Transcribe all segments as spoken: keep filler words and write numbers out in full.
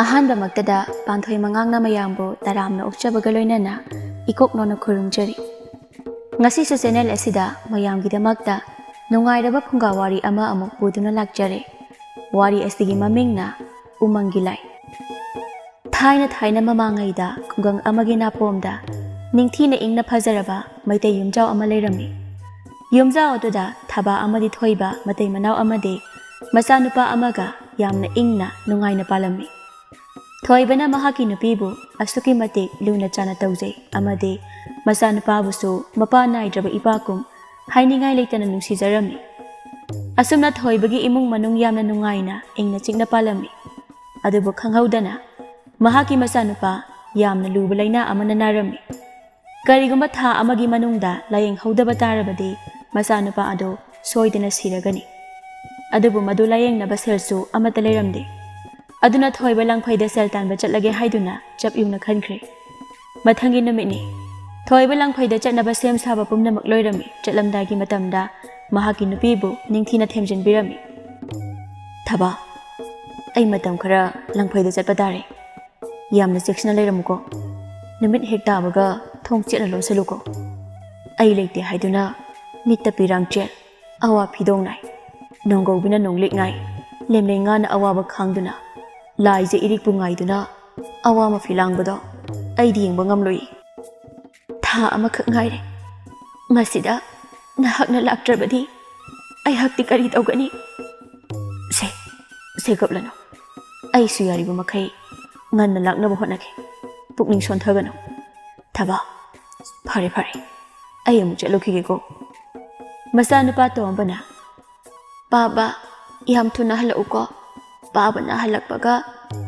ꯑꯍꯥꯟꯕꯃꯛꯇꯗ ꯄꯥꯟꯊꯣꯏ ꯃꯉꯥꯡꯅ ꯃꯌꯥꯝꯕꯨ ꯇꯔꯥꯝꯅ ꯑꯣꯛꯆꯕꯒ ꯂꯣꯏꯅꯅ ꯏꯀꯣꯛ ꯅꯣꯟꯅ ꯈꯨꯔꯨꯝꯖꯔꯤ꯫ ꯉꯁꯤꯁꯨ ꯆꯦꯅꯦꯜ ꯑꯁꯤꯗ ꯃꯌꯥꯝꯒꯤꯗꯃꯛꯇ ꯅꯨꯡꯉꯥꯏꯔꯕ ꯐꯨꯡꯒꯥ ꯋꯥꯔꯤ ꯑꯃ ꯑꯃꯨꯛ ꯄꯨꯗꯨꯅ ꯂꯥꯛꯆꯔꯦ꯫ ꯋꯥꯔꯤ ꯑꯁꯤꯒꯤ ꯃꯃꯤꯡꯅ ꯎꯃꯪꯒꯤ ꯂꯥꯏ꯫ ꯊꯥꯏꯅ ꯊꯥꯏꯅ ꯃꯃꯥꯡꯉꯩꯗ ꯈꯨꯡꯒꯪ ꯑꯃꯒꯤ ꯅꯥꯄꯣꯝꯗ ꯅꯤꯡꯊꯤꯅ ꯏꯪꯅ ꯐꯖꯔꯕ ꯃꯩꯇꯩ ꯌꯨꯝꯖꯥꯎ ꯑꯃ ꯂꯩꯔꯝꯃꯤ꯫ ꯌꯨꯝꯖꯥꯎ ꯑꯗꯨꯗ ꯊꯕꯥ ꯑꯃꯗꯤ ꯊꯣꯏꯕ ꯃꯇꯩ ꯃꯅꯥꯎ ꯑꯃꯗꯤ ꯃꯆꯥꯅꯨꯄꯥ ꯑꯃꯒ ꯌꯥꯝꯅ ꯏꯪꯅ ꯅꯨꯡꯉꯥꯏꯅ ꯄꯥꯜꯂꯝꯃꯤ꯫ ꯊꯣꯏꯕꯅ ꯃꯍꯥꯛꯀꯤ ꯅꯨꯄꯤꯕꯨ ꯑꯁꯨꯛꯀꯤ ꯃꯇꯤꯛ ꯂꯨꯅ ꯆꯥꯅ ꯇꯧꯖꯩ ꯑꯃꯗꯤ ꯃꯆꯥꯅꯨꯄꯥꯕꯨꯁꯨ ꯃꯄꯥ ꯅꯥꯏꯗ꯭ꯔꯕ ꯏꯄꯥꯀꯨꯝ ꯍꯥꯏꯅꯤꯡꯉꯥꯏ ꯂꯩꯇꯅ ꯅꯨꯡꯁꯤꯖꯔꯝꯃꯤ꯫ ꯑꯁꯨꯝꯅ ꯊꯣꯏꯕꯒꯤ ꯏꯃꯨꯡ ꯃꯅꯨꯡ ꯌꯥꯝꯅ ꯅꯨꯡꯉꯥꯏꯅ ꯏꯪꯅ ꯆꯤꯛꯅ ꯄꯥꯜꯂꯝꯃꯤ꯫ ꯑꯗꯨꯕꯨ ꯈꯪꯍꯧꯗꯅ ꯃꯍꯥꯛꯀꯤ ꯃꯆꯥꯅꯨꯄꯥ ꯌꯥꯝꯅ ꯂꯨꯕ ꯂꯥꯏꯅꯥ ꯑꯃꯅ ꯅꯥꯔꯝꯃꯤ꯫ ꯀꯔꯤꯒꯨꯝꯕ ꯊꯥ ꯑꯃꯒꯤ ꯃꯅꯨꯡꯗ ꯂꯥꯌꯦꯡꯍꯧꯗꯕ ꯇꯥꯔꯕꯗꯤ ꯃꯆꯥꯅꯨꯄꯥ ꯑꯗꯨ ꯁꯣꯏꯗꯅ ꯁꯤꯔꯒꯅꯤ꯫ ꯑꯗꯨꯕꯨ ꯃꯗꯨ ꯂꯥꯌꯦꯡꯅꯕ ꯁꯦꯜꯁꯨ ꯑꯃꯠꯇ ꯂꯩꯔꯝꯗꯦ꯫ ꯑꯗꯨꯅ ꯊꯣꯏꯕ ꯂꯪꯐꯩꯗ ꯁꯦꯜ ꯇꯥꯟꯕ ꯆꯠꯂꯒꯦ ꯍꯥꯏꯗꯨꯅ ꯆꯞ ꯌꯨꯡꯅ ꯈꯟꯈ꯭ꯔꯦ꯫ ꯃꯊꯪꯒꯤ ꯅꯨꯃꯤꯠꯅꯤ꯫ ꯊꯣꯏꯕ ꯂꯪꯐꯩꯗ ꯆꯠꯅꯕ ꯁꯦꯝ ꯁꯥꯕ ꯄꯨꯝꯅꯃꯛ ꯂꯣꯏꯔꯝꯃꯤ꯫ ꯆꯠꯂꯝꯗꯥꯏꯒꯤ ꯃꯇꯝꯗ ꯃꯍꯥꯛꯀꯤ ꯅꯨꯄꯤꯕꯨ ꯅꯤꯡꯊꯤꯅ ꯊꯦꯝꯖꯤꯟꯕꯤꯔꯝꯃꯤ꯫ "ꯊꯕꯥ, ꯑꯩ ꯃꯇꯝ ꯈꯔ ꯂꯪꯐꯩꯗ ꯆꯠꯄ ꯇꯥꯔꯦ꯫ ꯌꯥꯝꯅ ꯆꯦꯛꯁꯤꯟꯅ ꯂꯩꯔꯝꯃꯨꯀꯣ꯫ ꯅꯨꯃꯤꯠ ꯍꯦꯛ ꯇꯥꯕꯒ ꯊꯣꯡ ꯆꯦꯠꯅ ꯂꯣꯟꯁꯤꯜꯂꯨꯀꯣ꯫ ꯑꯩ ꯂꯩꯇꯦ ꯍꯥꯏꯗꯨꯅ ꯃꯤꯠꯇ ꯄꯤꯔꯥꯡ ꯆꯦꯜ, ꯑꯋꯥ ꯐꯤꯗꯣꯡ ꯅꯥꯏ, ꯅꯣꯡꯒꯧꯕꯤꯅ ꯅꯣꯡꯂꯤꯛ ꯉꯥꯏ, ꯂꯦꯝꯂꯩ ꯉꯥꯅ ꯑꯋꯥꯕ ꯈꯥꯡꯗꯨꯅ, ꯂꯥꯏꯖ ꯏꯔꯤꯛꯄꯨ ꯉꯥꯏꯗꯨꯅ ꯑꯋꯥ ꯃꯐꯤ ꯂꯥꯡꯕꯗꯣ ꯑꯩꯗꯤ ꯌꯦꯡꯕ ꯉꯝꯂꯣꯏ꯫ ꯊꯥ ꯑꯃꯈꯛ ꯉꯥꯏꯔꯦ꯫ ꯃꯁꯤꯗ ꯅꯍꯥꯛꯅ ꯂꯥꯛꯇ꯭ꯔꯕꯗꯤ ꯑꯩꯍꯥꯛꯇꯤ ꯀꯔꯤ ꯇꯧꯒꯅꯤ?" "ꯁꯦ, ꯁꯦ ꯀꯞꯂꯅꯨ꯫ ꯑꯩꯁꯨ ꯌꯥꯔꯤꯕ ꯃꯈꯩ ꯉꯟꯅ ꯂꯥꯛꯅꯕ ꯍꯣꯠꯅꯒꯦ꯫ ꯄꯨꯛꯅꯤꯡ ꯁꯣꯟꯊꯒꯅꯨ꯫ ꯊꯕꯥ, ꯐꯔꯦ, ꯐꯔꯦ꯫ ꯑꯩ ꯑꯃꯨꯛ ꯆꯠꯂꯨꯈꯤꯒꯦꯀꯣ꯫" ꯃꯆꯥꯅꯨꯄꯥ ꯇꯣꯝꯕꯅ, "ꯄꯥꯕ, ꯌꯥꯝ ꯊꯨꯅ ꯍꯜꯂꯛꯎꯀꯣ꯫ ꯄꯥꯕꯅ ꯍꯜꯂꯛꯄꯒ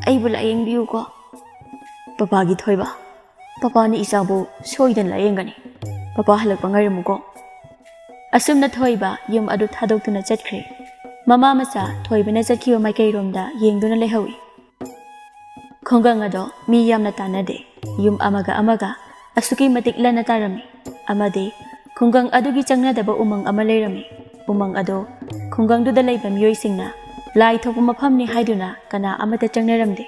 ꯑꯩꯕꯨ ꯂꯥꯌꯦꯡꯕꯤꯌꯨꯀꯣ꯫" "ꯄꯄꯥꯒꯤ ꯊꯣꯏꯕ, ꯄꯄꯥꯅ ꯏꯆꯥꯕꯨ ꯁꯣꯏꯗꯅ ꯂꯥꯌꯦꯡꯒꯅꯤ꯫ ꯄꯄꯥ ꯍꯜꯂꯛꯄ ꯉꯥꯏꯔꯝꯃꯨꯀꯣ꯫" ꯑꯁꯨꯝꯅ ꯊꯣꯏꯕ ꯌꯨꯝ ꯑꯗꯨ ꯊꯥꯗꯣꯛꯇꯨꯅ ꯆꯠꯈ꯭ꯔꯦ꯫ ꯃꯃꯥ ꯃꯆꯥ ꯊꯣꯏꯕꯅ ꯆꯠꯈꯤꯕ ꯃꯥꯏꯀꯩꯔꯣꯝꯗ ꯌꯦꯡꯗꯨꯅ ꯂꯩꯍꯧꯏ꯫ ꯈꯨꯡꯒꯪ ꯑꯗꯣ ꯃꯤ ꯌꯥꯝꯅ ꯇꯥꯟꯅꯗꯦ꯫ ꯌꯨꯝ ꯑꯃꯒ ꯑꯃꯒ ꯑꯁꯨꯛꯀꯤ ꯃꯇꯤꯛ ꯂꯟꯅ ꯇꯥꯔꯝꯃꯤ꯫ ꯑꯃꯗꯤ ꯈꯨꯡꯒꯪ ꯑꯗꯨꯒꯤ ꯆꯪꯅꯗꯕ ꯎꯃꯪ ꯑꯃ ꯂꯩꯔꯝꯃꯤ꯫ ꯎꯃꯪ ꯑꯗꯣ ꯈꯨꯡꯒꯪꯗꯨꯗ ꯂꯩꯕ ꯃꯤꯑꯣꯏꯁꯤꯡꯅ ꯂꯥꯏ ꯊꯣꯛꯄ ꯃꯐꯝꯅꯤ ꯍꯥꯏꯗꯨꯅ ꯀꯅꯥ ꯑꯃꯠꯇ ꯆꯪꯅꯔꯝꯗꯦ꯫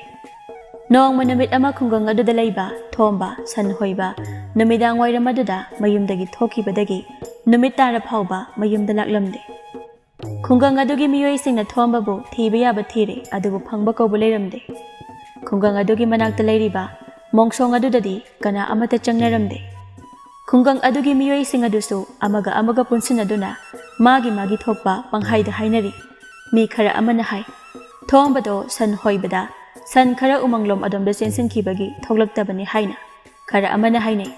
ꯅꯣꯡꯃ ꯅꯨꯃꯤꯠ ꯑꯃ ꯈꯨꯡꯒꯪ ꯑꯗꯨꯗ ꯂꯩꯕ ꯊꯣꯝꯕ ꯁꯟ ꯍꯣꯏꯕ ꯅꯨꯃꯤꯗꯥꯡ ꯋꯥꯏꯔꯝ ꯑꯗꯨꯗ ꯃꯌꯨꯝꯗꯒꯤ ꯊꯣꯛꯈꯤꯕꯗꯒꯤ ꯅꯨꯃꯤꯠ ꯇꯥꯔ ꯐꯥꯎꯕ ꯃꯌꯨꯝꯗ ꯂꯥꯛꯂꯝꯗꯦ꯫ ꯈꯨꯡꯒꯪ ꯑꯗꯨꯒꯤ ꯃꯤꯑꯣꯏꯁꯤꯡꯅ ꯊꯣꯝꯕꯕꯨ ꯊꯤꯕ ꯌꯥꯕ ꯊꯤꯔꯦ, ꯑꯗꯨꯕꯨ ꯐꯪꯕ ꯀꯧꯕ ꯂꯩꯔꯝꯗꯦ꯫ ꯈꯨꯡꯒꯪ ꯑꯗꯨꯒꯤ ꯃꯅꯥꯛꯇ ꯂꯩꯔꯤꯕ ꯃꯣꯡꯁꯣꯡ ꯑꯗꯨꯗꯗꯤ ꯀꯅꯥ ꯑꯃꯠꯇ ꯆꯪꯅꯔꯝꯗꯦ꯫ ꯈꯨꯡꯒꯪ ꯑꯗꯨꯒꯤ ꯃꯤꯑꯣꯏꯁꯤꯡ ꯑꯗꯨꯁꯨ ꯑꯃꯒ ꯑꯃꯒ ꯄꯨꯟꯁꯤꯟꯅꯗꯨꯅ ꯃꯥꯒꯤ ꯃꯥꯒꯤ ꯊꯣꯛꯄ ꯄꯪꯍꯥꯏꯗ ꯍꯥꯏꯅꯔꯤ꯫ ꯃꯤ ꯈꯔ ꯑꯃꯅ ꯍꯥꯏ, "ꯊꯣꯝꯕꯗꯣ ꯁꯟ ꯍꯣꯏꯕꯗ ꯁꯟ ꯈꯔ ꯎꯃꯪꯂꯣꯝ ꯑꯗꯣꯝꯗ ꯆꯦꯟꯁꯤꯟꯈꯤꯕꯒꯤ ꯊꯣꯛꯂꯛꯇꯕꯅꯤ" ꯍꯥꯏꯅ꯫ ꯈꯔ ꯑꯃꯅ ꯍꯥꯏꯅꯩ,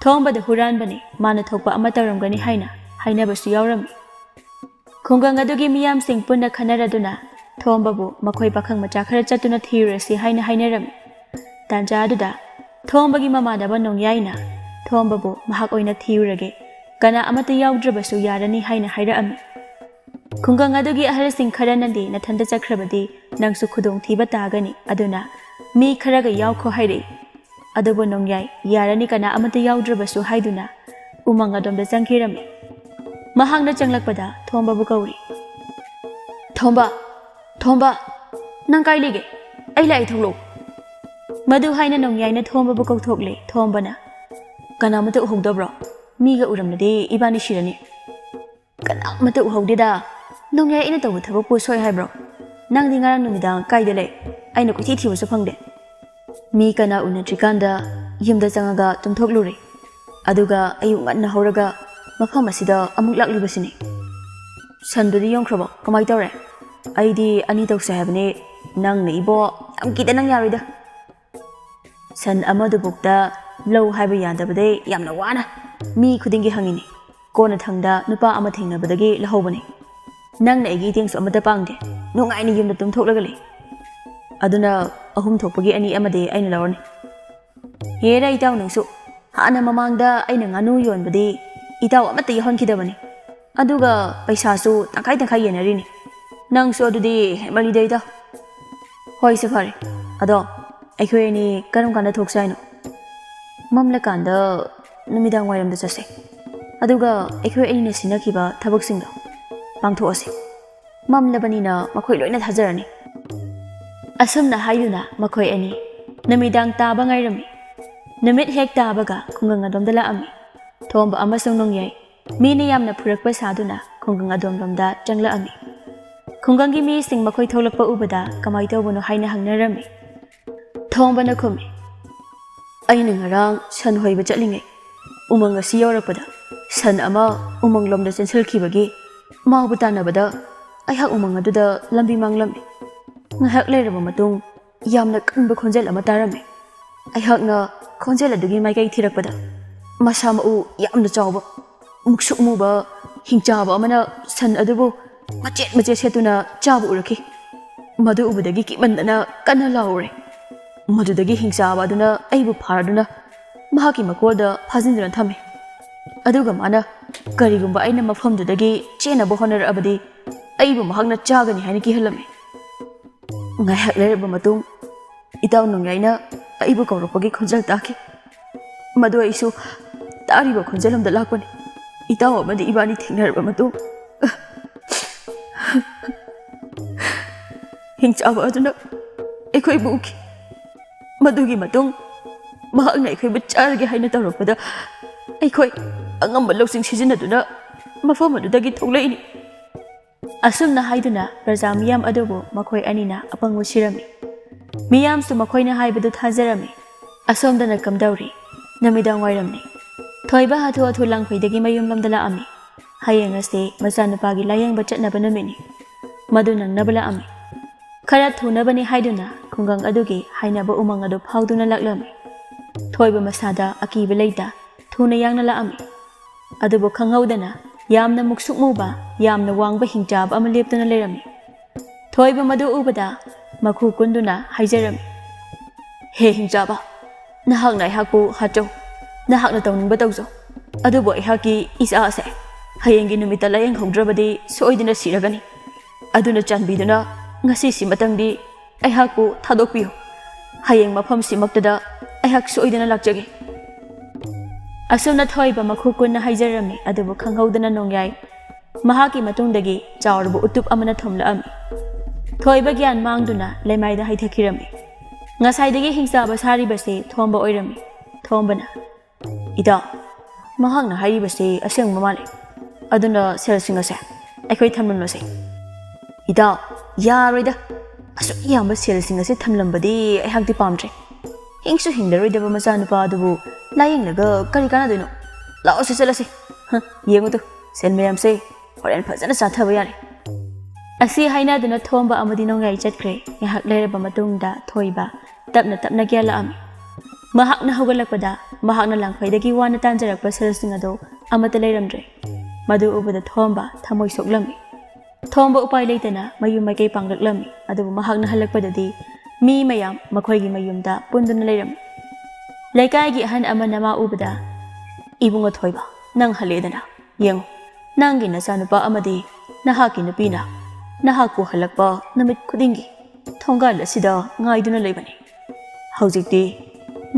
"ꯊꯣꯝꯕꯗ ꯍꯨꯔꯥꯟꯕꯅꯤ, ꯃꯥꯅ ꯊꯣꯛꯄ ꯑꯃ ꯇꯧꯔꯝꯒꯅꯤ" ꯍꯥꯏꯅ ꯍꯥꯏꯅꯕꯁꯨ ꯌꯥꯎꯔꯝꯃꯤ꯫ ꯈꯨꯡꯒꯪ ꯑꯗꯨꯒꯤ ꯃꯤꯌꯥꯝꯁꯤꯡ ꯄꯨꯟꯅ ꯈꯟꯅꯔꯗꯨꯅ ꯊꯣꯝꯕꯕꯨ ꯃꯈꯣꯏ ꯄꯥꯈꯪ ꯃꯆꯥ ꯈꯔ ꯆꯠꯇꯨꯅ ꯊꯤꯔꯨꯔꯁꯤ ꯍꯥꯏꯅ ꯍꯥꯏꯅꯔꯝꯃꯤ꯫ ꯇꯥꯟꯖꯥ ꯑꯗꯨꯗ ꯊꯣꯝꯕꯒꯤ ꯃꯃꯥꯟꯅꯕ ꯅꯣꯡꯌꯥꯏꯅ ꯊꯣꯝꯕꯕꯨ ꯃꯍꯥꯛ ꯑꯣꯏꯅ ꯊꯤꯔꯨꯔꯒꯦ, ꯀꯅꯥ ꯑꯃꯠꯇ ꯌꯥꯎꯗ꯭ꯔꯕꯁꯨ ꯌꯥꯔꯅꯤ ꯍꯥꯏꯅ ꯍꯥꯏꯔꯛꯑꯝꯃꯤ꯫ ꯈꯨꯡꯒꯪ ꯑꯗꯨꯒꯤ ꯑꯍꯜꯁꯤꯡ ꯈꯔꯅꯗꯤ ꯅꯊꯟꯇ ꯆꯠꯈ꯭ꯔꯕꯗꯤ ꯅꯪꯁꯨ ꯈꯨꯗꯣꯡꯊꯤꯕ ꯇꯥꯒꯅꯤ, ꯑꯗꯨꯅ ꯃꯤ ꯈꯔꯒ ꯌꯥꯎꯈꯣ ꯍꯥꯏꯔꯛꯏ꯫ ꯑꯗꯨꯕꯨ ꯅꯣꯡꯌꯥꯏ ꯌꯥꯔꯅꯤ, ꯀꯅꯥ ꯑꯃꯠꯇ ꯌꯥꯎꯗ꯭ꯔꯕꯁꯨ ꯍꯥꯏꯗꯨꯅ ꯎꯃꯪ ꯑꯗꯣꯝꯗ ꯆꯪꯈꯤꯔꯝꯃꯤ꯫ ꯃꯍꯥꯛꯅ ꯆꯪꯂꯛꯄꯗ ꯊꯣꯝꯕꯕꯨ ꯀꯧꯔꯤ꯫ "ꯊꯣꯝꯕ, ꯊꯣꯝꯕ, ꯅꯪ ꯀꯥꯏ ꯂꯩꯒꯦ? ꯑꯩ ꯂꯥꯛꯏ, ꯊꯣꯛꯂꯛꯎ꯫" ꯃꯗꯨ ꯍꯥꯏꯅ ꯅꯣꯡꯌꯥꯏꯅ ꯊꯣꯝꯕꯕꯨ ꯀꯧꯊꯣꯛꯂꯦ꯫ ꯊꯣꯝꯕꯅ, "ꯀꯅꯥꯃꯠꯇ ꯎꯍꯧꯗꯕ꯭ꯔꯣ? ꯃꯤꯒ ꯎꯔꯝꯂꯗꯤ ꯏꯕꯥꯅꯤ ꯁꯤꯔꯅꯤ꯫" "ꯀꯅꯥꯃꯠꯇ ꯎꯍꯧꯗꯦꯗ꯫ ꯅꯣꯡꯌꯥꯏ, ꯑꯩꯅ ꯇꯧꯕ ꯊꯕꯛꯄꯨ ꯁꯣꯏ ꯍꯥꯏꯕ꯭ꯔꯣ? ꯅꯪꯗꯤ ꯉꯔꯥꯡ ꯅꯨꯃꯤꯗꯥꯡ ꯀꯥꯏꯗ ꯂꯩ? ꯑꯩꯅ ꯀꯣꯏꯊꯤ ꯊꯤꯕꯁꯨ ꯐꯪꯗꯦ꯫ ꯃꯤ ꯀꯅꯥ ꯎꯅꯗ꯭ꯔꯤꯀꯥꯟꯗ ꯌꯨꯝꯗ ꯆꯪꯉꯒ ꯇꯨꯝꯊꯣꯛꯂꯨꯔꯦ꯫ ꯑꯗꯨꯒ ꯑꯌꯨꯛ ꯉꯟꯅ ꯍꯧꯔꯒ ꯃꯐꯝ ꯑꯁꯤꯗ ꯑꯃꯨꯛ ꯂꯥꯛꯂꯤꯕꯁꯤꯅꯤ꯫" "ꯁꯟꯗꯨꯗꯤ ꯌꯣꯟꯈ꯭ꯔꯕꯣ? ꯀꯃꯥꯏ ꯇꯧꯔꯦ? ꯑꯩꯗꯤ ꯑꯅꯤ ꯇꯧꯁꯦ ꯍꯥꯏꯕꯅꯤ꯫ ꯅꯪꯅ ꯏꯕꯣ ꯌꯥꯝ ꯀꯤꯗ ꯅꯪ ꯌꯥꯔꯣꯏꯗ꯫" ꯁꯟ ꯑꯃꯗꯨꯕꯨꯛꯇ ꯂꯧ ꯍꯥꯏꯕ ꯌꯥꯗꯕꯗꯩ ꯌꯥꯝꯅ ꯋꯥꯅ ꯃꯤ ꯈꯨꯗꯤꯡꯒꯤ ꯍꯪꯉꯤꯅꯤ꯫ ꯀꯣꯟꯅꯊꯪꯗ ꯅꯨꯄꯥ ꯑꯃ ꯊꯦꯡꯅꯕꯗꯒꯤ ꯂꯧꯍꯧꯕꯅꯤ꯫ ꯅꯪꯅ ꯑꯩꯒꯤ ꯏꯇꯦꯡꯁꯨ ꯑꯃꯠꯇ ꯄꯥꯡꯗꯦ꯫ ꯅꯨꯡꯉꯥꯏꯅ ꯌꯨꯝꯗ ꯇꯨꯝꯊꯣꯛꯂꯒ ꯂꯩ꯫ ꯑꯗꯨꯅ ꯑꯍꯨꯝ ꯊꯣꯛꯄꯒꯤ ꯑꯅꯤ ꯑꯃꯗꯤ ꯑꯩꯅ ꯂꯧꯔꯅꯤ꯫ ꯍꯦꯔꯥ ꯏꯇꯥꯎ, ꯅꯪꯁꯨ꯫ ꯍꯥꯟꯅ ꯃꯃꯥꯡꯗ ꯑꯩꯅ ꯉꯥꯅꯨ ꯌꯣꯟꯕꯗꯤ ꯏꯇꯥꯎ ꯑꯃꯠꯇ ꯌꯥꯎꯍꯟꯈꯤꯗꯕꯅꯤ꯫ ꯑꯗꯨꯒ ꯄꯩꯁꯥꯁꯨ ꯇꯪꯈꯥꯏ ꯇꯪꯈꯥꯏ ꯌꯦꯟꯅꯔꯤꯅꯤ꯫ ꯅꯪꯁꯨ ꯑꯗꯨꯗꯤ ꯍꯦꯟꯃꯜꯂꯤꯗ ꯏꯇꯥꯎ꯫ ꯍꯣꯏꯁꯦ, ꯐꯔꯦ꯫ ꯑꯗꯣ ꯑꯩꯈꯣꯏ ꯑꯅꯤ ꯀꯔꯝ ꯀꯥꯟꯗ ꯊꯣꯛꯁꯦ ꯍꯥꯏꯅꯣ? ꯃꯝꯂꯀꯥꯟꯗ, ꯅꯨꯃꯤꯗꯥꯡ ꯋꯥꯏꯔꯝꯗ ꯆꯠꯁꯦ꯫ ꯑꯗꯨꯒ ꯑꯩꯈꯣꯏ ꯑꯅꯤꯅ ꯁꯤꯟꯅꯈꯤꯕ ꯊꯕꯛꯁꯤꯡꯗꯣ ꯄꯥꯡꯊꯣꯛꯑꯁꯦ꯫ ꯃꯝꯂꯕꯅꯤꯅ ꯃꯈꯣꯏ ꯂꯣꯏꯅ ꯊꯥꯖꯔꯅꯤ꯫ ꯑꯁꯨꯝꯅ ꯍꯥꯏꯗꯨꯅ ꯃꯈꯣꯏ ꯑꯅꯤ ꯅꯨꯃꯤꯗꯥꯡ ꯇꯥꯕ ꯉꯥꯏꯔꯝꯃꯤ꯫ ꯅꯨꯃꯤꯠ ꯍꯦꯛ ꯇꯥꯕꯒ ꯈꯨꯡꯒꯪ ꯑꯗꯣꯝꯗ ꯂꯥꯛꯑꯝꯃꯤ꯫ ꯊꯣꯝꯕ ꯑꯃꯁꯨꯡ ꯅꯣꯡꯌꯥꯏ ꯃꯤꯅ ꯌꯥꯝꯅ ꯐꯨꯔꯛꯄ ꯁꯥꯗꯨꯅ ꯈꯨꯡꯒꯪ ꯑꯗꯣꯝꯂꯣꯝꯗ ꯆꯪꯂꯛꯑꯝꯃꯤ꯫ ꯈꯨꯡꯒꯪꯒꯤ ꯃꯤꯁꯤꯡ ꯃꯈꯣꯏ ꯊꯣꯛꯂꯛꯄ ꯎꯕꯗ ꯀꯃꯥꯏ ꯇꯧꯕꯅꯣ ꯍꯥꯏꯅ ꯍꯪꯅꯔꯝꯃꯤ꯫ ꯊꯣꯝꯕꯅ ꯈꯨꯝꯃꯤ, "ꯑꯩꯅ ꯉꯔꯥꯡ ꯁꯟ ꯍꯣꯏꯕ ꯆꯠꯂꯤꯉꯩ ꯎꯃꯪ ꯑꯁꯤ ꯌꯧꯔꯛꯄꯗ ꯁꯟ ꯑꯃ ꯎꯃꯪꯂꯣꯝꯗ ꯆꯦꯟꯁꯤꯜꯈꯤꯕꯒꯤ ꯃꯥꯕꯨ ꯇꯥꯟꯅꯕꯗ ꯑꯩꯍꯥꯛ ꯎꯃꯪ ꯑꯗꯨꯗ ꯂꯝꯕꯤ ꯃꯥꯡꯂꯝꯃꯤ꯫ ꯉꯥꯏꯍꯥꯛ ꯂꯩꯔꯕ ꯃꯇꯨꯡ ꯌꯥꯝꯅ ꯀꯟꯕ ꯈꯣꯟꯖꯦꯜ ꯑꯃ ꯇꯥꯔꯝꯃꯤ꯫ ꯑꯩꯍꯥꯛꯅ ꯈꯣꯟꯖꯦꯜ ꯑꯗꯨꯒꯤ ꯃꯥꯏꯀꯩ ꯊꯤꯔꯛꯄꯗ ꯃꯁꯥ ꯃꯎ ꯌꯥꯝꯅ ꯆꯥꯎꯕ, ꯃꯨꯛꯁꯨꯛ ꯃꯨꯕ ꯍꯤꯡꯆꯥꯕ ꯑꯃꯅ ꯁꯟ ꯑꯗꯨꯕꯨ ꯃꯆꯦꯠ ꯃꯆꯦꯠ ꯁꯦꯠꯇꯨꯅ ꯆꯥꯕ ꯎꯔꯛꯈꯤ꯫ ꯃꯗꯨ ꯎꯕꯗꯒꯤ ꯀꯤꯃꯟꯗꯅ ꯀꯟꯅ ꯂꯥꯎꯔꯦ꯫ ꯃꯗꯨꯗꯒꯤ ꯍꯤꯡꯆꯥꯕ ꯑꯗꯨꯅ ꯑꯩꯕꯨ ꯐꯥꯔꯗꯨꯅ ꯃꯍꯥꯛꯀꯤ ꯃꯀꯣꯜꯗ ꯐꯥꯖꯤꯟꯗꯨꯅ ꯊꯝꯃꯤ꯫ ꯑꯗꯨꯒ ꯃꯥꯅ ꯀꯔꯤꯒꯨꯝꯕ ꯑꯩꯅ ꯃꯐꯝꯗꯨꯗꯒꯤ ꯆꯦꯟꯅꯕ ꯍꯣꯠꯅꯔꯛꯑꯕꯗꯤ ꯑꯩꯕꯨ ꯃꯍꯥꯛꯅ ꯆꯥꯒꯅꯤ ꯍꯥꯏꯅ ꯀꯤꯍꯜꯂꯝꯃꯤ꯫ ꯉꯥꯏꯍꯥꯛ ꯂꯩꯔꯕ ꯃꯇꯨꯡ ꯏꯇꯥꯎ ꯅꯣꯡꯌꯥꯏꯅ ꯑꯩꯕꯨ ꯀꯧꯔꯛꯄꯒꯤ ꯈꯣꯟꯖꯦꯜ ꯇꯥꯈꯤ꯫ ꯃꯗꯨ ꯑꯩꯁꯨ ꯇꯥꯔꯤꯕ ꯈꯣꯟꯖꯦꯜ ꯑꯃꯗ ꯂꯥꯛꯄꯅꯤ꯫ ꯏꯇꯥꯎ ꯑꯃꯗꯤ ꯏꯕꯥꯅꯤ ꯊꯦꯡꯅꯔꯕ ꯃꯇꯨꯡ ꯍꯤꯡꯆꯥꯕ ꯑꯗꯨꯅ ꯑꯩꯈꯣꯏꯕꯨ ꯎꯈꯤ꯫ ꯃꯗꯨꯒꯤ ꯃꯇꯨꯡ ꯃꯍꯥꯛꯅ ꯑꯩꯈꯣꯏꯕꯨ ꯆꯥꯔꯒꯦ ꯍꯥꯏꯅ ꯇꯧꯔꯛꯄꯗ ꯑꯩꯈꯣꯏ ꯑꯉꯝꯕ ꯂꯧꯁꯤꯡ ꯁꯤꯖꯤꯟꯅꯗꯨꯅ ꯃꯐꯝ ꯑꯗꯨꯗꯒꯤ ꯊꯣꯛꯂꯛꯏꯅꯤ꯫ ꯑꯁꯨꯝꯅ ꯍꯥꯏꯗꯨꯅ ꯄ꯭ꯔꯖꯥ ꯃꯤꯌꯥꯝ ꯑꯗꯨꯕꯨ ꯃꯈꯣꯏ ꯑꯅꯤꯅ ꯑꯄꯪꯕ ꯁꯤꯔꯝꯃꯤ꯫ ꯃꯤꯌꯥꯝꯁꯨ ꯃꯈꯣꯏꯅ ꯍꯥꯏꯕꯗꯨ ꯊꯥꯖꯔꯝꯃꯤ꯫ ꯑꯁꯣꯝꯗꯅ ꯀꯝꯗꯧꯔꯤ? ꯅꯨꯃꯤꯗꯥꯡ ꯋꯥꯏꯔꯝꯅꯤ꯫ ꯊꯣꯏꯕ ꯍꯥꯊꯨ ꯍꯥꯊꯨ ꯂꯥꯡꯐꯩꯗꯒꯤ ꯃꯌꯨꯝꯂꯣꯝꯗ ꯂꯥꯛꯑꯝꯃꯤ꯫ ꯍꯌꯦꯡ ꯑꯁꯤ ꯃꯆꯥꯅꯨꯄꯥꯒꯤ ꯂꯥꯏꯌꯦꯡꯕ ꯆꯠꯅꯕ ꯅꯨꯃꯤꯠꯅꯤ꯫ ꯃꯗꯨ ꯅꯪꯅꯕ ꯂꯥꯛꯑꯝꯃꯤ꯫ ꯈꯔ ꯊꯨꯅꯕꯅꯤ ꯍꯥꯏꯗꯨꯅ ꯈꯨꯡꯒꯪ ꯑꯗꯨꯒꯤ ꯍꯥꯏꯅꯕ ꯎꯃꯪ ꯑꯗꯨ ꯐꯥꯎꯗꯨꯅ ꯂꯥꯛꯂꯝꯃꯤ꯫ ꯊꯣꯏꯕ ꯃꯁꯥꯗ ꯑꯀꯤꯕ ꯂꯩꯇ ꯊꯨꯅ ꯌꯥꯡꯅ ꯂꯥꯛꯑꯝꯃꯤ꯫ ꯑꯗꯨꯕꯨ ꯈꯪꯍꯧꯗꯅ ꯌꯥꯝꯅ ꯃꯨꯛꯁꯨꯛ ꯃꯨꯕ, ꯌꯥꯝꯅ ꯋꯥꯡꯕ ꯍꯤꯡꯆꯥꯕ ꯑꯃ ꯂꯦꯞꯇꯨꯅ ꯂꯩꯔꯝꯃꯤ꯫ ꯊꯣꯏꯕ ꯃꯗꯨ ꯎꯕꯗ ꯃꯈꯨ ꯀꯨꯟꯗꯨꯅ ꯍꯥꯏꯖꯔꯝꯃꯤ, "ꯍꯦ ꯍꯤꯡꯆꯥꯕ, ꯅꯍꯥꯛꯅ ꯑꯩꯍꯥꯛꯄꯨ ꯍꯥꯠꯆꯧ, ꯅꯍꯥꯛꯅ ꯇꯧꯅꯤꯡꯕ ꯇꯧꯖꯧ, ꯑꯗꯨꯕꯨ ꯑꯩꯍꯥꯛꯀꯤ ꯏꯆꯥ ꯑꯁꯦ ꯍꯌꯦꯡꯒꯤ ꯅꯨꯃꯤꯠꯇ ꯂꯥꯏꯌꯦꯡꯍꯧꯗ꯭ꯔꯕꯗꯤ ꯁꯣꯏꯗꯅ ꯁꯤꯔꯒꯅꯤ꯫ ꯑꯗꯨꯅ ꯆꯥꯟꯕꯤꯗꯨꯅ ꯉꯁꯤꯁꯤꯃꯇꯪꯗꯤ ꯑꯩꯍꯥꯛꯄꯨ ꯊꯥꯗꯣꯛꯄꯤꯌꯨ꯫ ꯍꯌꯦꯡ ꯃꯐꯝꯁꯤꯃꯛꯇꯗ ꯑꯩꯍꯥꯛ ꯁꯣꯏꯗꯅ ꯂꯥꯛꯆꯒꯦ꯫" ꯑꯁꯨꯝꯅ ꯊꯣꯏꯕ ꯃꯈꯨ ꯀꯨꯟꯅ ꯍꯥꯏꯖꯔꯝꯃꯤ, ꯑꯗꯨꯕꯨ ꯈꯪꯍꯧꯗꯅ ꯅꯣꯡꯌꯥꯏ ꯃꯍꯥꯛꯀꯤ ꯃꯇꯨꯡꯗꯒꯤ ꯆꯥꯎꯔꯕ ꯎꯇꯨꯞ ꯑꯃꯅ ꯊꯣꯝꯂꯛꯑꯝꯃꯤ꯫ ꯊꯣꯏꯕ ꯒ꯭ꯌꯥꯟ ꯃꯥꯡꯗꯨꯅ ꯂꯩꯃꯥꯏꯗ ꯍꯩꯊꯈꯤꯔꯝꯃꯤ꯫ ꯉꯁꯥꯏꯗꯒꯤ ꯍꯤꯡꯆꯥꯕ ꯁꯥꯔꯤꯕꯁꯤ ꯊꯣꯝꯕ ꯑꯣꯏꯔꯝꯃꯤ꯫ ꯊꯣꯝꯕꯅ, "ꯏꯇꯥꯎ, ꯃꯍꯥꯛꯅ ꯍꯥꯏꯔꯤꯕꯁꯤ ꯑꯁꯦꯡꯕ ꯃꯥꯜꯂꯤ꯫ ꯑꯗꯨꯅ ꯁꯦꯜꯁꯤꯡ ꯑꯁꯦ ꯑꯩꯈꯣꯏ ꯊꯝꯂꯝꯂꯁꯤ꯫" "ꯏꯇꯥꯎ, ꯌꯥꯔꯣꯏꯗ꯫ ꯑꯁꯨꯛ ꯌꯥꯝꯕ ꯁꯦꯜꯁꯤꯡ ꯑꯁꯤ ꯊꯝꯂꯝꯕꯗꯤ ꯑꯩꯍꯥꯛꯇꯤ ꯄꯥꯝꯗ꯭ꯔꯦ꯫ ꯍꯤꯡꯁꯨ ꯍꯤꯡꯂꯔꯣꯏꯗꯕ ꯃꯆꯥꯅꯨꯄꯥ ꯑꯗꯨꯕꯨ ꯂꯥꯌꯦꯡꯂꯒ ꯀꯔꯤ ꯀꯥꯟꯅꯗꯣꯏꯅꯣ? ꯂꯥꯛꯑꯣꯁꯦ, ꯆꯠꯂꯁꯤ꯫ ꯍ, ꯌꯦꯡꯉꯨ ꯇꯨ, ꯁꯦꯜ ꯃꯌꯥꯝꯁꯦ ꯍꯣꯔꯦꯟ ꯐꯖꯅ ꯆꯥꯊꯕ ꯌꯥꯔꯦ꯫" ꯑꯁꯤ ꯍꯥꯏꯅꯗꯨꯅ ꯊꯣꯝꯕ ꯑꯃꯗꯤ ꯅꯣꯡꯌꯥꯏ ꯆꯠꯈ꯭ꯔꯦ꯫ ꯉꯥꯏꯍꯥꯛ ꯂꯩꯔꯕ ꯃꯇꯨꯡꯗ ꯊꯣꯏꯕ ꯇꯞꯅ ꯇꯞꯅ ꯒ꯭ꯌꯥꯟ ꯂꯥꯛꯑꯝꯃꯤ꯫ ꯃꯍꯥꯛꯅ ꯍꯧꯒꯠꯂꯛꯄꯗ ꯃꯍꯥꯛꯅ ꯂꯥꯡꯐꯩꯗꯒꯤ ꯋꯥꯅ ꯇꯥꯟꯖꯔꯛꯄ ꯁꯦꯜꯁꯤꯡ ꯑꯗꯨ ꯑꯃꯠꯇ ꯂꯩꯔꯝꯗ꯭ꯔꯦ꯫ ꯃꯗꯨ ꯎꯕꯗ ꯊꯣꯝꯕ ꯊꯃꯣꯏ ꯁꯣꯛꯂꯝꯃꯤ꯫ ꯊꯣꯝꯕ ꯎꯄꯥꯏ ꯂꯩꯇꯅ ꯃꯌꯨꯝ ꯃꯥꯏꯀꯩ ꯄꯥꯡꯂꯛꯂꯝꯃꯤ꯫ ꯑꯗꯨꯕꯨ ꯃꯍꯥꯛꯅ ꯍꯜꯂꯛꯄꯗꯗꯤ ꯃꯤ ꯃꯌꯥꯝ ꯃꯈꯣꯏꯒꯤ ꯃꯌꯨꯝꯗ ꯄꯨꯟꯗꯨꯅ ꯂꯩꯔꯝꯃꯤ꯫ ꯂꯩꯀꯥꯏꯒꯤ ꯑꯍꯟ ꯑꯃꯅ ꯃꯥ ꯎꯕꯗ, "ꯏꯕꯨꯡꯉꯣ ꯊꯣꯏꯕ, ꯅꯪ ꯍꯜꯂꯛꯑꯦꯗꯅ꯫ ꯌꯦꯡꯉꯨ, ꯅꯪꯒꯤ ꯅꯆꯥꯅꯨꯄꯥ ꯑꯃꯗꯤ ꯅꯍꯥꯛꯀꯤ ꯅꯨꯄꯤꯅ ꯅꯍꯥꯛꯄꯨ ꯍꯜꯂꯛꯄ ꯅꯨꯃꯤꯠ ꯈꯨꯗꯤꯡꯒꯤ ꯊꯣꯡꯒꯥꯜ ꯑꯁꯤꯗ ꯉꯥꯏꯗꯨꯅ ꯂꯩꯕꯅꯤ꯫ ꯍꯧꯖꯤꯛꯇꯤ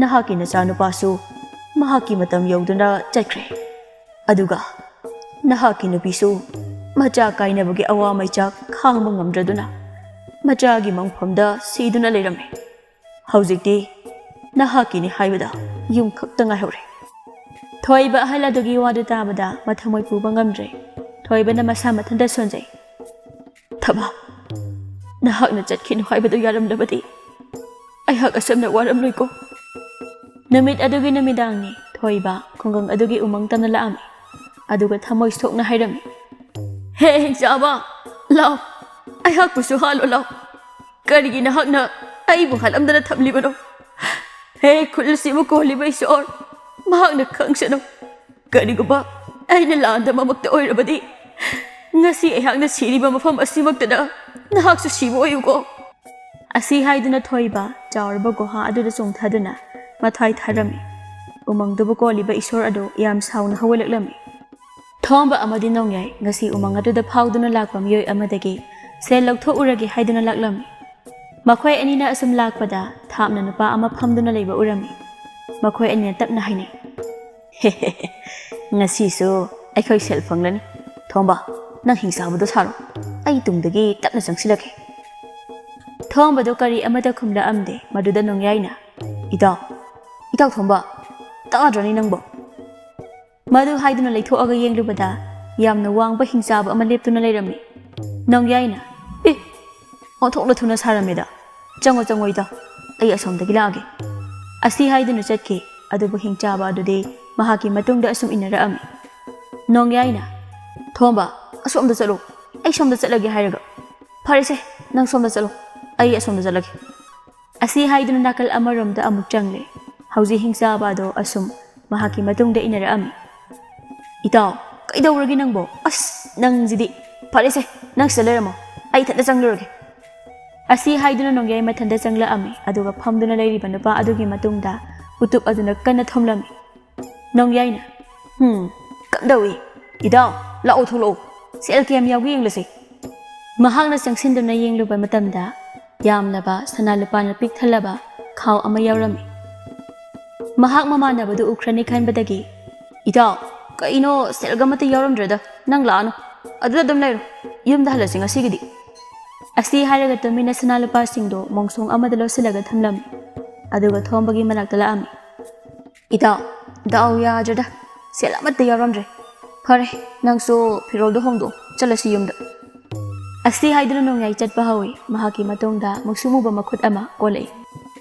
ꯅꯍꯥꯛꯀꯤ ꯅꯆꯥꯅꯨꯄꯥꯁꯨ ꯃꯍꯥꯛꯀꯤ ꯃꯇꯝ ꯌꯧꯗꯨꯅ ꯆꯠꯈ꯭ꯔꯦ꯫ ꯑꯗꯨꯒ ꯅꯍꯥꯛꯀꯤ ꯅꯨꯄꯤꯁꯨ ꯃꯆꯥ ꯀꯥꯏꯅꯕꯒꯤ ꯑꯋꯥ ꯃꯩꯆꯥꯛ ꯈꯥꯡꯕ ꯉꯝꯗ꯭ꯔꯗꯨꯅ ꯃꯆꯥꯒꯤ ꯃꯪꯐꯝꯗ ꯁꯤꯗꯨꯅ ꯂꯩꯔꯝꯃꯦ꯫ ꯍꯧꯖꯤꯛꯇꯤ ꯅꯍꯥꯛꯀꯤꯅꯤ ꯍꯥꯏꯕꯗ ꯌꯨꯝ ꯈꯛꯇ ꯉꯥꯏꯍꯧꯔꯦ꯫" ꯊꯣꯏꯕ ꯑꯍꯜ ꯑꯗꯨꯒꯤ ꯋꯥꯗꯨ ꯇꯥꯕꯗ ꯃꯊꯃꯣꯏ ꯄꯨꯕ ꯉꯝꯗ꯭ꯔꯦ꯫ ꯊꯣꯏꯕꯅ ꯃꯁꯥ ꯃꯊꯟꯇ ꯁꯣꯟꯖꯩ꯫ "ꯊꯕꯥ, ꯅꯍꯥꯛꯅ ꯆꯠꯈꯤꯅꯨ ꯍꯥꯏꯕꯗꯨ ꯌꯥꯔꯝꯂꯕꯗꯤ ꯑꯩꯍꯥꯛ ꯑꯁꯨꯝꯅ ꯋꯥꯔꯝꯂꯣꯏꯀꯣ꯫" ꯅꯨꯃꯤꯠ ꯑꯗꯨꯒꯤ ꯅꯨꯃꯤꯗꯥꯡꯅꯤ꯫ ꯊꯣꯏꯕ ꯈꯨꯡꯒꯪ ꯑꯗꯨꯒꯤ ꯎꯃꯪ ꯇꯝꯅ ꯂꯥꯛꯑꯝꯃꯤ꯫ ꯑꯗꯨꯒ ꯊꯃꯣꯏ ꯁꯣꯛꯅ ꯍꯥꯏꯔꯝꯃꯤ, "ꯍꯦ ꯍꯤꯡꯆꯥꯕ, ꯂꯥꯎ, ꯑꯩꯍꯥꯛꯄꯨꯁꯨ ꯍꯥꯠꯂꯣ ꯂꯥꯎ꯫ ꯀꯔꯤꯒꯤ ꯅꯍꯥꯛꯅ ꯑꯩꯕꯨ ꯍꯥꯠꯂꯝꯗꯅ ꯊꯝꯂꯤꯕꯅꯣ? ꯍꯦ ꯈꯨꯜꯁꯤꯕꯨ ꯀꯣꯜꯂꯤꯕ ꯏꯁꯣꯔ, ꯃꯍꯥꯛꯅ ꯈꯪꯁꯅꯨ꯫ ꯀꯔꯤꯒꯨꯝꯕ ꯑꯩꯅ ꯂꯥꯟꯗꯕꯃꯛꯇ ꯑꯣꯏꯔꯕꯗꯤ, ꯉꯁꯤ ꯑꯩꯍꯥꯛꯅ ꯁꯤꯔꯤꯕ ꯃꯐꯝ ꯑꯁꯤꯃꯛꯇꯗ ꯅꯍꯥꯛꯁꯨ ꯁꯤꯕ ꯑꯣꯏꯌꯨꯀꯣ꯫" ꯑꯁꯤ ꯍꯥꯏꯗꯨꯅ ꯊꯣꯏꯕ ꯆꯥꯎꯔꯕ ꯒꯨꯍꯥ ꯑꯗꯨꯗ ꯆꯣꯡꯊꯗꯨꯅ ꯃꯊ꯭ꯋꯥꯏ ꯊꯥꯔꯝꯃꯤ꯫ ꯎꯃꯪꯗꯨꯕꯨ ꯀꯣꯜꯂꯤꯕ ꯏꯁꯣꯔ ꯑꯗꯨ ꯌꯥꯝ ꯁꯥꯎꯅ ꯍꯧꯒꯠꯂꯛꯂꯝꯃꯤ꯫ ꯊꯣꯝꯕ ꯑꯃꯗꯤ ꯅꯣꯡꯌꯥꯏ ꯉꯁꯤ ꯎꯃꯪ ꯑꯗꯨꯗ ꯐꯥꯎꯗꯨꯅ ꯂꯥꯛꯄ ꯃꯤꯑꯣꯏ ꯑꯃꯗꯒꯤ ꯁꯦꯜ ꯂꯧꯊꯣꯛꯎꯔꯒꯦ ꯍꯥꯏꯗꯨꯅ ꯂꯥꯛꯂꯝꯃꯤ꯫ ꯃꯈꯣꯏ ꯑꯅꯤꯅ ꯑꯁꯨꯝ ꯂꯥꯛꯄꯗ ꯊꯥꯞꯅ ꯅꯨꯄꯥ ꯑꯃ ꯐꯝꯗꯨꯅ ꯂꯩꯕ ꯎꯔꯝꯃꯤ꯫ ꯃꯈꯣꯏ ꯑꯅꯤꯅ ꯇꯞꯅ ꯍꯥꯏꯅꯩ, "ꯉꯁꯤꯁꯨ ꯑꯩꯈꯣꯏ ꯁꯦꯜ ꯐꯪꯂꯅꯤ꯫ ꯊꯣꯝꯕ, ꯅꯪ ꯍꯤꯡꯆꯥꯕꯗꯣ ꯁꯥꯔꯣ, ꯑꯩ ꯇꯨꯡꯗꯒꯤ ꯇꯞꯅ ꯆꯪꯁꯤꯜꯂꯛꯀꯦ꯫" ꯊꯣꯝꯕꯗꯣ ꯀꯔꯤ ꯑꯃꯠꯇ ꯈꯨꯝꯂꯛꯑꯝꯗꯦ꯫ ꯃꯗꯨꯗ ꯅꯣꯡꯌꯥꯏꯅ, "ꯏꯇꯥꯎ, ꯏꯇꯥꯎ ꯊꯣꯝꯕ, ꯇꯥꯗ꯭ꯔꯣꯅꯤ ꯅꯪꯕꯣ?" ꯃꯗꯨ ꯍꯥꯏꯗꯨꯅ ꯂꯩꯊꯣꯛꯑꯒ ꯌꯦꯡꯂꯨꯕꯗ ꯌꯥꯝꯅ ꯋꯥꯡꯕ ꯍꯤꯡꯆꯥꯕ ꯑꯃ ꯂꯦꯞꯇꯨꯅ ꯂꯩꯔꯝꯃꯤ꯫ ꯅꯣꯡꯌꯥꯏꯅ, "ꯑꯦ, ꯑꯣꯟꯊꯣꯛꯅ ꯊꯨꯅ ꯁꯥꯔꯝꯃꯦꯗ꯫ ꯆꯪꯉꯣ, ꯆꯪꯉꯣ ꯏꯇꯥꯎ, ꯑꯩ ꯑꯁꯣꯝꯗꯒꯤ ꯂꯥꯛꯑꯒꯦ"꯫ ꯑꯁꯤ ꯍꯥꯏꯗꯨꯅ ꯆꯠꯈꯤ꯫ ꯑꯗꯨꯕꯨ ꯍꯤꯡꯆꯥꯕ ꯑꯗꯨꯗꯤ ꯃꯍꯥꯛꯀꯤ ꯃꯇꯨꯡꯗ ꯑꯁꯨꯝ ꯏꯟꯅꯔꯛꯑꯝꯃꯤ꯫ ꯅꯣꯡꯌꯥꯏꯅ, "ꯊꯣꯝꯕ, ꯑꯁꯣꯝꯗ ꯆꯠꯂꯣ, ꯑꯩ ꯁꯣꯝꯗ ꯆꯠꯂꯒꯦ" ꯍꯥꯏꯔꯒ, "ꯐꯔꯦꯁꯦ, ꯅꯪ ꯁꯣꯝꯗ ꯆꯠꯂꯣ, ꯑꯩ ꯑꯁꯣꯝꯗ ꯆꯠꯂꯒꯦ"꯫ ꯑꯁꯤ ꯍꯥꯏꯗꯨꯅ ꯅꯥꯀꯜ ꯑꯃꯔꯣꯝꯗ ꯑꯃꯨꯛ ꯆꯪꯂꯦ꯫ ꯍꯧꯖꯤꯛ ꯍꯤꯡꯆꯥꯕ ꯑꯗꯣ ꯑꯁꯨꯝ ꯃꯍꯥꯛꯀꯤ ꯃꯇꯨꯡꯗ ꯏꯟꯅꯔꯛꯑꯝꯃꯤ꯫ "ꯏꯇꯥꯎ, ꯀꯩꯗꯧꯔꯒꯦ ꯅꯪꯕꯣ? ꯑꯁ, ꯅꯪꯁꯤꯗꯤ꯫ ꯐꯔꯦꯁꯦ, ꯅꯪ ꯁꯤꯗ ꯂꯩꯔꯝꯃꯣ, ꯑꯩ ꯏꯊꯟꯇ ꯆꯪꯂꯨꯔꯒꯦ"꯫ ꯑꯁꯤ ꯍꯥꯏꯗꯨꯅ ꯅꯣꯡꯌꯥꯏ ꯃꯊꯟꯇ ꯆꯪꯂꯛꯑꯝꯃꯤ, ꯑꯗꯨꯒ ꯐꯝꯗꯨꯅ ꯂꯩꯔꯤꯕ ꯅꯨꯄꯥ ꯑꯗꯨꯒꯤ ꯃꯇꯨꯡꯗ ꯎꯇꯨꯞ ꯑꯗꯨꯅ ꯀꯟꯅ ꯊꯣꯝꯂꯝꯃꯤ꯫ ꯅꯣꯡꯌꯥꯏꯅ, "ꯍꯨꯝ, ꯀꯝꯗꯧꯏ? ꯏꯇꯥꯎ, ꯂꯥꯛꯑꯣ, ꯊꯣꯛꯂꯛꯑꯣ, ꯁꯦꯜ ꯀꯌꯥꯝ ꯌꯥꯎꯒꯦ ꯌꯦꯡꯂꯁꯤ"꯫ ꯃꯍꯥꯛꯅ ꯆꯪꯁꯤꯟꯗꯨꯅ ꯌꯦꯡꯂꯨꯕ ꯃꯇꯝꯗ ꯌꯥꯝꯂꯕ ꯁꯅꯥ ꯂꯨꯄꯥꯅ ꯄꯤꯛ ꯊꯜꯂꯕ ꯈꯥꯎ ꯑꯃ ꯌꯥꯎꯔꯝꯃꯤ꯫ ꯃꯍꯥꯛ ꯃꯃꯥꯟꯅꯕꯗꯨ ꯎꯈ꯭ꯔꯅꯤ ꯈꯟꯕꯗꯒꯤ, "ꯏꯇꯥꯎ, ꯀꯩꯅꯣ, ꯁꯦꯜꯒ ꯑꯃꯠꯇ ꯌꯥꯎꯔꯝꯗ꯭ꯔꯦꯗ, ꯅꯪ ꯂꯥꯛꯑꯅꯨ, ꯑꯗꯨꯗ ꯑꯗꯨꯝ ꯂꯩꯔꯣ, ꯌꯨꯝꯗ ꯍꯜꯂꯁꯤ ꯉꯁꯤꯒꯤꯗꯤ"꯫ ꯑꯁꯤ ꯍꯥꯏꯔꯒ ꯇꯨꯃꯤꯟꯅ ꯁꯅꯥ ꯂꯨꯄꯥꯁꯤꯡꯗꯣ ꯃꯣꯡꯁꯣꯡ ꯑꯃꯗ ꯂꯧꯁꯤꯜꯂꯒ ꯊꯝꯂꯝꯃꯤ꯫ ꯑꯗꯨꯒ ꯊꯣꯝꯕꯒꯤ ꯃꯅꯥꯛꯇ ꯂꯥꯛꯑꯝꯃꯤ꯫ "ꯏꯇꯥꯎ, ꯗꯥꯎ ꯌꯥꯗ꯭ꯔꯦꯗ, ꯁꯦꯜ ꯑꯃꯠꯇ ꯌꯥꯎꯔꯝꯗ꯭ꯔꯦ꯫ ꯐꯔꯦ, ꯅꯪꯁꯨ ꯐꯤꯔꯣꯜꯗꯣ ꯍꯣꯡꯗꯣꯛꯑꯣ, ꯆꯠꯂꯁꯤ ꯌꯨꯝꯗ"꯫ ꯑꯁꯤ ꯍꯥꯏꯗꯨꯅ ꯅꯣꯡꯌꯥꯏ ꯆꯠꯄ ꯍꯧꯏ꯫ ꯃꯍꯥꯛꯀꯤ ꯃꯇꯨꯡꯗ ꯃꯨꯁꯨ ꯃꯨꯕ ꯃꯈꯨꯠ ꯑꯃ ꯀꯣꯜꯂꯛꯏ꯫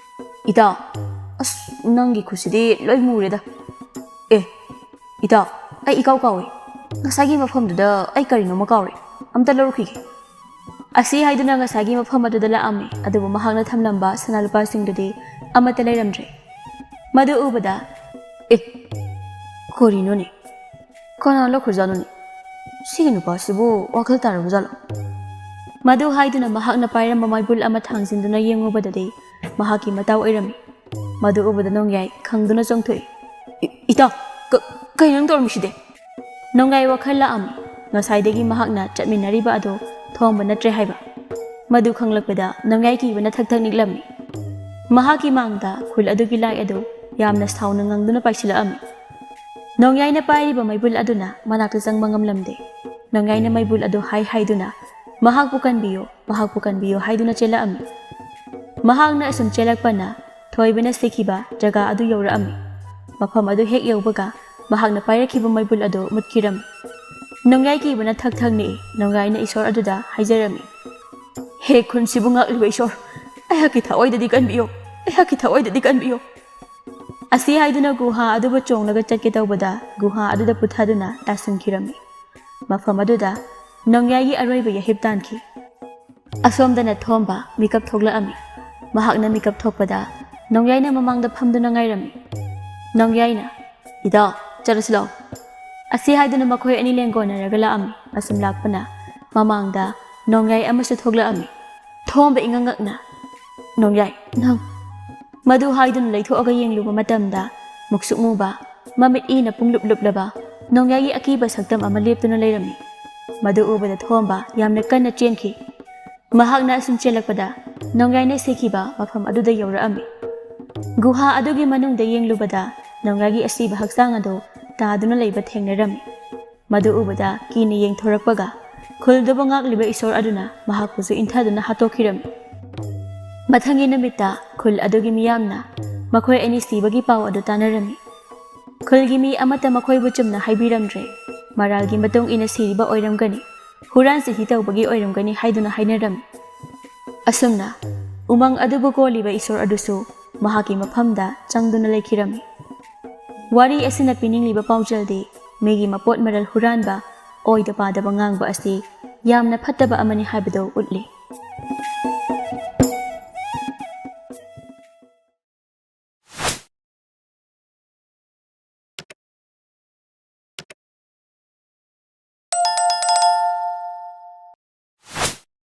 "ꯏꯇꯥꯎ, ꯑꯁ, ꯅꯪꯒꯤ ꯈꯨꯠꯁꯤꯗꯤ ꯂꯣꯏ ꯃꯨꯔꯦꯗ꯫ ꯑꯦ, ꯏꯇꯥꯎ, ꯑꯩ ꯏꯀꯥꯎ ꯀꯥꯎꯏ꯫ ꯉꯁꯥꯏꯒꯤ ꯃꯐꯝꯗꯨꯗ ꯑꯩ ꯀꯔꯤꯅꯣꯝꯃ ꯀꯥꯎꯔꯦ꯫ ꯑꯝꯇ ꯂꯧꯔꯨꯈꯤꯒꯦ"꯫ ꯑꯁꯤ ꯍꯥꯏꯗꯨꯅ ꯉꯁꯥꯏꯒꯤ ꯃꯐꯝ ꯑꯗꯨꯗ ꯂꯥꯛꯑꯝꯃꯤ, ꯑꯗꯨꯕꯨ ꯃꯍꯥꯛꯅ ꯊꯝꯂꯝꯕ ꯁꯅꯥ ꯂꯨꯄꯥꯁꯤꯡꯗꯨꯗꯤ ꯑꯃꯠꯇ ꯂꯩꯔꯝꯗ꯭ꯔꯦ꯫ ꯃꯗꯨ ꯎꯕꯗ, "ꯑꯦ, ꯀꯔꯤꯅꯣꯅꯦ? ꯀꯅꯥ ꯂꯧꯈ꯭ꯔꯖꯥꯠꯅꯣꯅꯦ? ꯁꯤꯒꯤ ꯅꯨꯄꯥꯁꯤꯕꯨ ꯋꯥꯈꯜ ꯇꯥꯔꯕ ꯖꯥꯠꯂꯣ?" ꯃꯗꯨ ꯍꯥꯏꯗꯨꯅ ꯃꯍꯥꯛꯅ ꯄꯥꯏꯔꯝꯕ ꯃꯩꯕꯨꯜ ꯑꯃ ꯊꯥꯡꯖꯤꯟꯗꯨꯅ ꯌꯦꯡꯉꯨꯕꯗꯗꯤ ꯃꯍꯥꯛꯀꯤ ꯃꯇꯥꯎ ꯑꯣꯏꯔꯝꯃꯤ꯫ ꯃꯗꯨ ꯎꯕꯗ ꯅꯣꯡꯌꯥꯏ ꯈꯪꯗꯨꯅ ꯆꯣꯡꯊꯣꯛꯏ꯫ "ꯏ-, ꯏꯇꯥꯎ, ꯀ-, ꯀꯩꯅꯣ ꯅꯪ ꯇꯧꯔꯝꯃꯤꯁꯤꯗꯤ?" ꯅꯣꯡꯌꯥꯏ ꯋꯥꯈꯜ ꯂꯥꯛꯑꯝꯃꯤ꯫ ꯉꯁꯥꯏꯗꯒꯤ ꯃꯍꯥꯛꯅ ꯆꯠꯃꯤꯟꯅꯔꯤꯕ ꯑꯗꯨ ꯊꯣꯝꯕ ꯅꯠꯇ꯭ꯔꯦ ꯍꯥꯏꯕ꯫ ꯃꯗꯨ ꯈꯪꯂꯛꯄꯗ ꯅꯣꯡꯌꯥꯏ ꯀꯤꯕꯅ ꯊꯛ ꯊꯛ ꯅꯤꯛꯂꯝꯃꯤ꯫ ꯃꯍꯥꯛꯀꯤ ꯃꯥꯡꯗ ꯈꯨꯜ ꯑꯗꯨꯒꯤ ꯂꯥꯏ ꯑꯗꯨ ꯌꯥꯝꯅ ꯁꯥꯎꯅ ꯉꯪꯗꯨꯅ ꯄꯥꯏꯁꯤꯜꯂꯛꯑꯝꯃꯤ꯫ ꯅꯣꯡꯌꯥꯏꯅ ꯄꯥꯏꯔꯤꯕ ꯃꯩꯕꯨꯜ ꯑꯗꯨꯅ ꯃꯅꯥꯛꯇ ꯆꯪꯕ ꯉꯝꯂꯝꯗꯦ꯫ ꯅꯣꯡꯌꯥꯏꯅ ꯃꯩꯕꯨꯜ ꯑꯗꯨ ꯍꯥꯏ ꯍꯥꯏꯗꯨꯅ, "ꯃꯍꯥꯛꯄꯨ ꯀꯟꯕꯤꯌꯨ, ꯃꯍꯥꯛꯄꯨ ꯀꯟꯕꯤꯌꯨ" ꯍꯥꯏꯗꯨꯅ ꯆꯦꯜꯂꯛꯑꯝꯃꯤ꯫ ꯃꯍꯥꯛꯅ ꯑꯁꯨꯝ ꯆꯦꯜꯂꯛꯄꯅ ꯊꯣꯏꯕꯅ ꯁꯤꯈꯤꯕ ꯖꯒꯥ ꯑꯗꯨ ꯌꯧꯔꯛꯑꯝꯃꯤ꯫ ꯃꯐꯝ ꯑꯗꯨ ꯍꯦꯛ ꯌꯧꯕꯒ ꯃꯍꯥꯛꯅ ꯄꯥꯏꯔꯛꯈꯤꯕ ꯃꯩꯕꯨꯜ ꯑꯗꯨ ꯃꯨꯠꯈꯤꯔꯝꯃꯤ꯫ ꯅꯣꯡꯌꯥꯏ ꯀꯤꯕꯅ ꯊꯛ ꯊꯛ ꯅꯤꯛꯏ꯫ ꯅꯣꯡꯌꯥꯏꯅ ꯏꯁꯣꯔ ꯑꯗꯨꯗ ꯍꯥꯏꯖꯔꯝꯃꯤ, "ꯍꯦ ꯈꯨꯟꯁꯤꯕꯨ ꯉꯥꯛꯂꯤꯕ ꯏꯁꯣꯔ, ꯑꯩꯍꯥꯛꯀꯤ ꯊꯋꯥꯏꯗꯗꯤ ꯀꯟꯕꯤꯌꯣ, ꯑꯩꯍꯥꯛꯀꯤ ꯊꯋꯥꯏꯗꯗꯤ ꯀꯟꯕꯤꯌꯣ"꯫ ꯑꯁꯤ ꯍꯥꯏꯗꯨꯅ ꯒꯨꯍꯥ ꯑꯗꯨꯕꯨ ꯆꯣꯡꯂꯒ ꯆꯠꯀꯦ ꯇꯧꯕꯗ ꯒꯨꯍꯥ ꯑꯗꯨꯗ ꯄꯨꯊꯗꯨꯅ ꯇꯥꯁꯤꯟꯈꯤꯔꯝꯃꯤ꯫ ꯃꯐꯝ ꯑꯗꯨꯗ ꯅꯣꯡꯌꯥꯏꯒꯤ ꯑꯔꯣꯏꯕ ꯌꯥꯍꯤꯞ ꯇꯥꯟꯈꯤ꯫ ꯑꯁꯣꯝꯗꯅ ꯊꯣꯝꯕ ꯃꯤꯀꯞ ꯊꯣꯛꯂꯛꯑꯝꯃꯤ꯫ ꯃꯍꯥꯛꯅ ꯃꯤꯀꯞ ꯊꯣꯛꯄꯗ ꯅꯣꯡꯌꯥꯏꯅ ꯃꯃꯥꯡꯗ ꯐꯝꯗꯨꯅ ꯉꯥꯏꯔꯝꯃꯤ꯫ ꯅꯣꯡꯌꯥꯏꯅ, "ꯏꯇꯥꯎ, ꯆꯠꯂꯁꯤ ꯂꯥꯛꯑꯣ"꯫ ꯑꯁꯤ ꯍꯥꯏꯗꯨꯅ ꯃꯈꯣꯏ ꯑꯅꯤ ꯂꯦꯡꯒꯣꯟꯅꯔꯒ ꯂꯥꯛꯑꯝꯃꯤ꯫ ꯑꯁꯨꯝ ꯂꯥꯛꯄꯅ ꯃꯃꯥꯡꯗ ꯅꯣꯡꯌꯥꯏ ꯑꯃꯁꯨ ꯊꯣꯛꯂꯛꯑꯝꯃꯤ꯫ ꯊꯣꯝꯕ ꯏꯉꯛ ꯉꯛꯅ, "ꯅꯣꯡꯌꯥꯏ, ꯅꯪ?" ꯃꯗꯨ ꯍꯥꯏꯗꯨꯅ ꯂꯩꯊꯣꯛꯑꯒ ꯌꯦꯡꯂꯨꯕ ꯃꯇꯝꯗ ꯃꯨꯛꯁꯨꯛ ꯃꯨꯕ, ꯃꯃꯤꯠ ꯏꯅ ꯄꯨꯡꯂꯨꯞ ꯂꯨꯞꯂꯕ ꯅꯣꯡꯌꯥꯏꯒꯤ ꯑꯀꯤꯕ ꯁꯛꯇꯝ ꯑꯃ ꯂꯦꯞꯇꯨꯅ ꯂꯩꯔꯝꯃꯤ꯫ ꯃꯗꯨ ꯎꯕꯗ ꯊꯣꯝꯕ ꯌꯥꯝꯅ ꯀꯟꯅ ꯆꯦꯟꯈꯤ꯫ ꯃꯍꯥꯛꯅ ꯑꯁꯨꯝ ꯆꯦꯜꯂꯛꯄꯗ ꯅꯣꯡꯌꯥꯏꯅ ꯁꯤꯈꯤꯕ ꯃꯐꯝ ꯑꯗꯨꯗ ꯌꯧꯔꯛꯑꯝꯃꯤ꯫ ꯒꯨꯍꯥ ꯑꯗꯨꯒꯤ ꯃꯅꯨꯡꯗ ꯌꯦꯡꯂꯨꯕꯗ ꯅꯣꯡꯌꯥꯏꯒꯤ ꯑꯁꯤꯕ ꯍꯛꯆꯥꯡ ꯑꯗꯨ ꯇꯥꯗꯨꯅ ꯂꯩꯕ ꯊꯦꯡꯅꯔꯝꯃꯤ꯫ ꯃꯗꯨ ꯎꯕꯗ ꯀꯤꯅ ꯌꯦꯡꯊꯣꯔꯛꯄꯒ ꯈꯨꯜꯗꯨꯕꯨ ꯉꯥꯛꯂꯤꯕ ꯏꯁꯣꯔ ꯑꯗꯨꯅ ꯃꯍꯥꯛꯄꯨꯁꯨ ꯏꯟꯊꯗꯨꯅ ꯍꯥꯠꯇꯣꯛꯈꯤꯔꯝꯃꯤ꯫ ꯃꯊꯪꯒꯤ ꯅꯨꯃꯤꯠꯇ ꯈꯨꯜ ꯑꯗꯨꯒꯤ ꯃꯤꯌꯥꯝꯅ ꯃꯈꯣꯏ ꯑꯅꯤ ꯁꯤꯕꯒꯤ ꯄꯥꯎ ꯑꯗꯨ ꯇꯥꯅꯔꯝꯃꯤ꯫ ꯈꯨꯜꯒꯤ ꯃꯤ ꯑꯃꯠꯇ ꯃꯈꯣꯏꯕꯨ ꯆꯨꯝꯅ ꯍꯥꯏꯕꯤꯔꯝꯗ꯭ꯔꯦ꯫ ꯃꯔꯥꯜꯒꯤ ꯃꯇꯨꯡ ꯏꯟꯅ ꯁꯤꯔꯤꯕ ꯑꯣꯏꯔꯝꯒꯅꯤ, ꯍꯨꯔꯥꯟ ꯆꯤꯊꯤ ꯇꯧꯕꯒꯤ ꯑꯣꯏꯔꯝꯒꯅꯤ ꯍꯥꯏꯗꯨꯅ ꯍꯥꯏꯅꯔꯝꯃꯤ꯫ ꯑꯁꯨꯝꯅ ꯎꯃꯪ ꯑꯗꯨꯕꯨ ꯀꯣꯜꯂꯤꯕ ꯏꯁꯣꯔ ꯑꯗꯨꯁꯨ ꯃꯍꯥꯛꯀꯤ ꯃꯐꯝꯗ ꯆꯪꯗꯨꯅ ꯂꯩꯈꯤꯔꯝꯃꯤ꯫ ꯋꯥꯔꯤ ꯑꯁꯤꯅ ꯄꯤꯅꯤꯡꯂꯤꯕ ꯄꯥꯎꯖꯦꯜꯗꯤ ꯃꯤꯒꯤ ꯃꯄꯣꯠ ꯃꯔꯜ ꯍꯨꯔꯥꯟꯕ, ꯑꯣꯏꯗ ꯄꯥꯗꯕ ꯉꯥꯡꯕ ꯑꯁꯤ ꯌꯥꯝꯅ ꯐꯠꯇꯕ ꯑꯃꯅꯤ ꯍꯥꯏꯕꯗꯨ ꯎꯠꯂꯤ꯫